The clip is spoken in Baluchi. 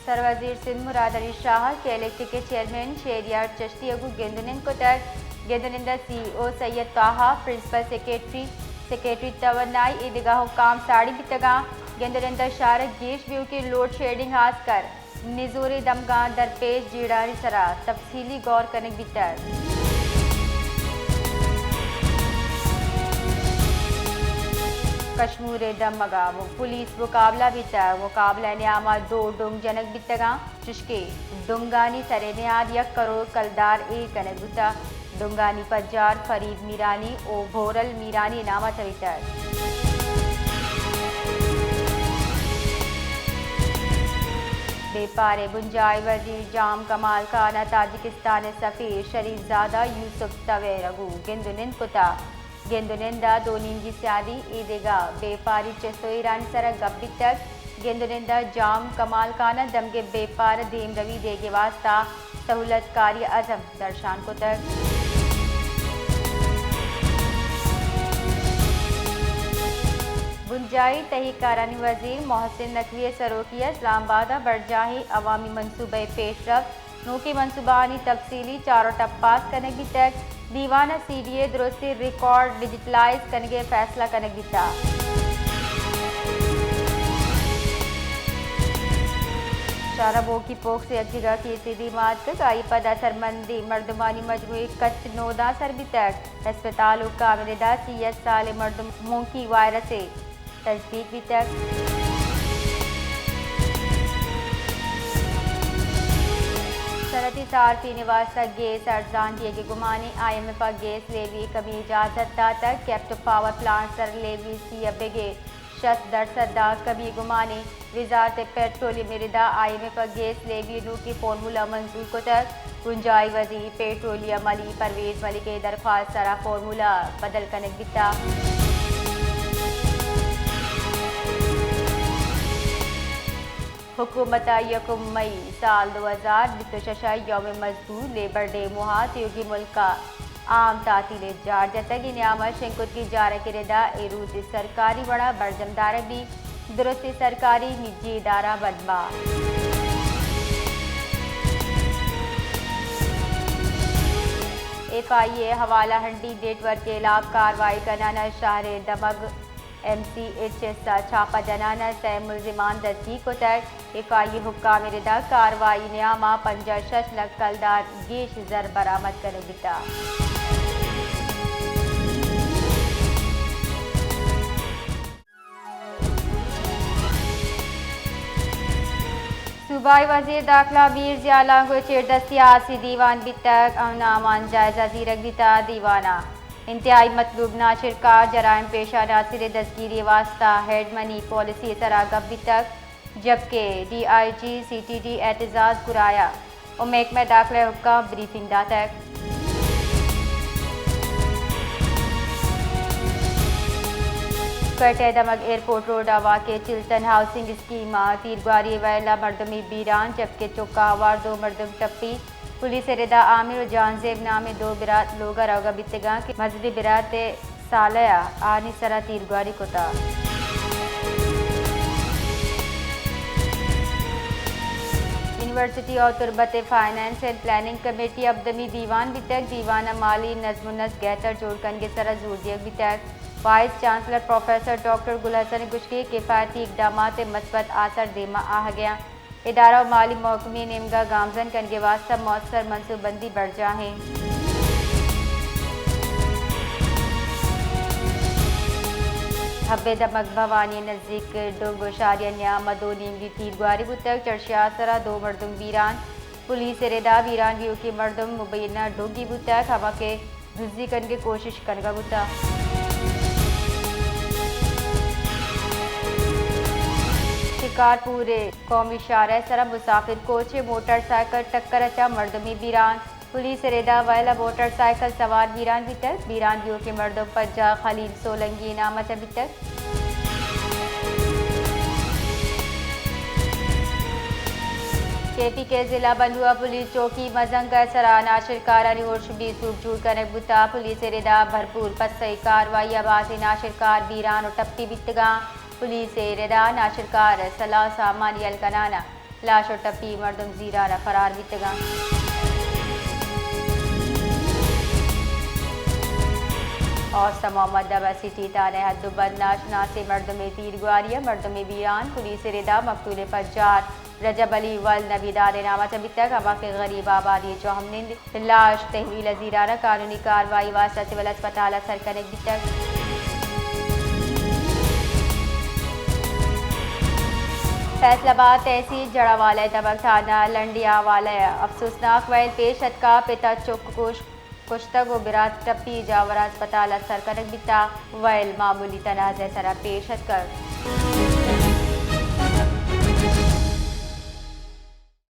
سروزیر سندھ مراد علی شاہ ءَ کے ایل ایچ ڈی کے چیئرمین شہریار چشتی ءَ گوں گند ءُ نند کتگ۔ گند ءُ نند ءَ سی ای او سید طاہا، پرنسپل سیکرٹری، سیکرٹری توانائی، اے دگہ حکام ساڑی بیتگ اَنت۔ گند ءُ نند ءَ شہر ءِ گیش بیوکیں لوڈ شیڈنگ، ہاسکر نزوریں دمگاں درپیش جیڑھانی سرا تفصیلی غور کنگ بیتگ۔ کشمور ءِ دمگ ءَ پولیس مقابلہ بیتگ۔ مقابلہ ءِ نیام ءَ دو ڈنگ جنگ بیتگ اَنت، چشکہ ڈنگانی سر ءِ نہاد یک کروڑ کلدار ایر کنگ بوتگ۔ ڈنگانی پجار فرید میرانی ءُ بھورل میرانی نام ءَ چریتگ۔ بیپار ءِ بنجاہی وزیر جام کمال خان ءَ تاجکستان ءِ سفیر شریف زادہ یوسف تویر ءَ گوں گند ءُ نند کتگ۔ گند ءُ نند ءَ دو نیمگی سیادی، اے دگہ بیپاری چست ءُ ایرانی سرا گپ بیتگ۔ گند ءُ نند ءَ جام کمال خان ءَ دمگے بیپار ءِ دیمروی دیگ ءِ واستہ سہولت کاری ءِ عزم درشان کتگ۔ بنجاہی تہی کارانی وزیر محسن نقوی ءِ سروکی ءَ اسلام آباد ءَ برجاہیں عوامی منصوبہ ءِ پیشرفت، نوکیں منصوبہانی تفصیلی چارٹ ءُ پاس کنگ بیتگ۔ دیوان ءَ سی ڈی اے درستیں ریکارڈ ڈیجیٹلائز کنگ ءِ فیصلہ کنگ بیتگ۔ شہر ءَ مونکی پوکس ءِ یک جاگہ کیسے دیما اتکگ، آئی ءَ پد اثرمندیں مردمانی مجموعی کچ نوداں سر بیتگ۔ ہسپتال حکام ءِ ردا سی و ہشت سالیں مردم مونکی وائرس ءِ تصدیق بیتگ۔ صنعتی صارفین ءِ واستہ گیس ارزان دیگ ءِ گمان اِنت، آئی ایم ایف ءَ گیس لیوی ءِ کمی ءِ اجازت داتگ، کیپٹن پاور پلانٹ ءِ سر لیوی سی ءَ بگر شصت درسد ءَ کمی ءِ گمان اِنت۔ وزارت پیٹرولیم ءِ ردا آئی ایم ایف ءَ گیس لیوی ءِ نوکیں فارمولا منظور کتگ۔ بنجاہی وزیر پیٹرولیم علی پرویز ملک ءِ درخواست ءِ سرا فارمولا بدل کنگ بیتگ۔ حکومت ءَ یکم مئی سال دو ہزار بیست ءُ شش ءَ یوم مزدور، لیبر ڈے، موہ ءَ تیوگیں ملک ءَ عام تعطیل ءِ جار جتگ۔ اے نیام ءَ شنگ کتگیں جارگ ءِ ردا اے روچ سرکاری وڑ ءَ برجم دارگ بیت، درستیں سرکاری نجی ادارہ بند باں۔ ایف آئی اے ءِ حوالہ ہنڈی نیٹ ورک ءِ ہلاپ کاروائی کنان ءَ شہر ءِ دمگ ایم سی ایچ ایس ءَ چھاپہ جنان ءَ سئے ملزمان دستگیر کتگ۔ ایف آئی اے ءِ حکام ءِ ردا کاروائی ءِ نیام ءَ پنجاہ ءُ شش لکھ کلدار گیش زر برآمد کنگ بیتگ۔ صوبائی وزیر داخلہ میر ضیاء لانگو ءِ چیردستی ءَ آسی دیوان بیتگ، امن ءُ امان ءِ جائزہ زیرگ بیتگ۔ دیوان ءَ انتہائی مطلوب ناشرکار جرائم پیشہ عناصر ءِ دزگیری ءِ واستہ ہیڈ منی پالیسی ءِ سرا گپ بیتگ، جبکہ D I G C T D Aitzaz Goraya ءُ محکمہ داخلہ ءِ حکام ءَ بریفنگ داتگ۔ کوئٹہ ءِ دمگ ایئرپورٹ روڈ ءَ واقع چلتن ہاؤسنگ اسکیم ءِ تیرگواری ءِ ویل ءَ مردمے بیران، جبکہ چک ءَ ہوار دو مردم ٹپی۔ پولیس ءِ ردا عامر ءُ جہانزیب نامیں دو برات لوگ ءَ روگ ءَ بیتگ اَنت کہ مزنیں برات ءِ سالہ ءَ آہانی سرا تیرگواری کتگ۔ یونیورسٹی آف تربت ءِ فنانس اینڈ پلاننگ کمیٹی ءِ ہبدمی دیوان بیتگ۔ دیوان ءَ مالی نظم ءُ نسق گہتر جوڑ کنگ ءِ سرا زور دیگ بیتگ۔ وائس چانسلر پروفیسر ڈاکٹر گل حسن ءِ گوشگ اِنت کہ کفایتی اقدامات ءِ مثبت آسر دیما آہگ ءَ اَنت۔ ادارہ ءُ مالی محکمہ ءِ نیمگ ءَ گامزن کنگ ءِ واستہ مؤثر منصوبہ بندی برجاہ اِنت۔ حب ءِ دمگ بھوانی ءِ نزیک ڈنگ ءُ شاری ءِ نیام ءَ دو نیمگی تیرگواری بوتگ، چرشی ءِ آسر ءَ دو مردم بیران۔ پولیس ءِ ردا بیران بیوکیں مردم مبینہ ڈنگی بوتگ، ہما کہ دزی کنگ ءِ کوشش کنگ ءَ بوتگ۔ شکارپور ءِ قومی شاہراہ ءِ سرا مسافر کوچ ءِ موٹر سائیکل ٹکر ءَ چہ مردمے بیران۔ پولیس ءِ ردا ویل ءَ موٹر سائیکل سوار بیران بیتگ۔ بیران بیوکیں مردم پنجاہ خلیل سولنگی ءِ نام ءَ چہ بیتگ۔ کے پی کے ضلع بنو ءَ پولیس چوکی مزنگ ءِ سرا ناشرکارانی ارش بے سوب جوڑ کنگ بوتگ۔ پولیس ءِ ردا بھرپور پسئی کاروائی ءَ بازیں ناشرکار بیران ءُ ٹپی بیتگ اَنت۔ پولیس ءِ ردا ناشرکار سلاہ ءُ سامان یل کنان ءَ لاش و ٹپی مردم زیران ء فرار بیتگ انت۔ اوست محمد دبا سٹی تھانہ حد و بند ناشناسیں مردمے تیرگواری ء مردمے بیران، پولیس ء ردا مقتول ء پجار رجب علی ولد نبی داد ء نام ء چہ بیتگ، ہما کہ غریب آبادی ء چو ہم نند لاش تحویل ء زیران ء قانونی کاروائی واستہ سول ہسپتال ء سر کنگ بیتگ۔ فیصل آباد تحصیل جڑاوالہ ء دمگ تھانہ لنڈیا والہ ء افسوسناک ویل پیش اتکا، پت ء چک کش کشتگ و برات ٹپی جاور ء ہسپتال ء سر کنگ بیتا، ویل معمولی تنازعہ ء سرا پیش اتکگ۔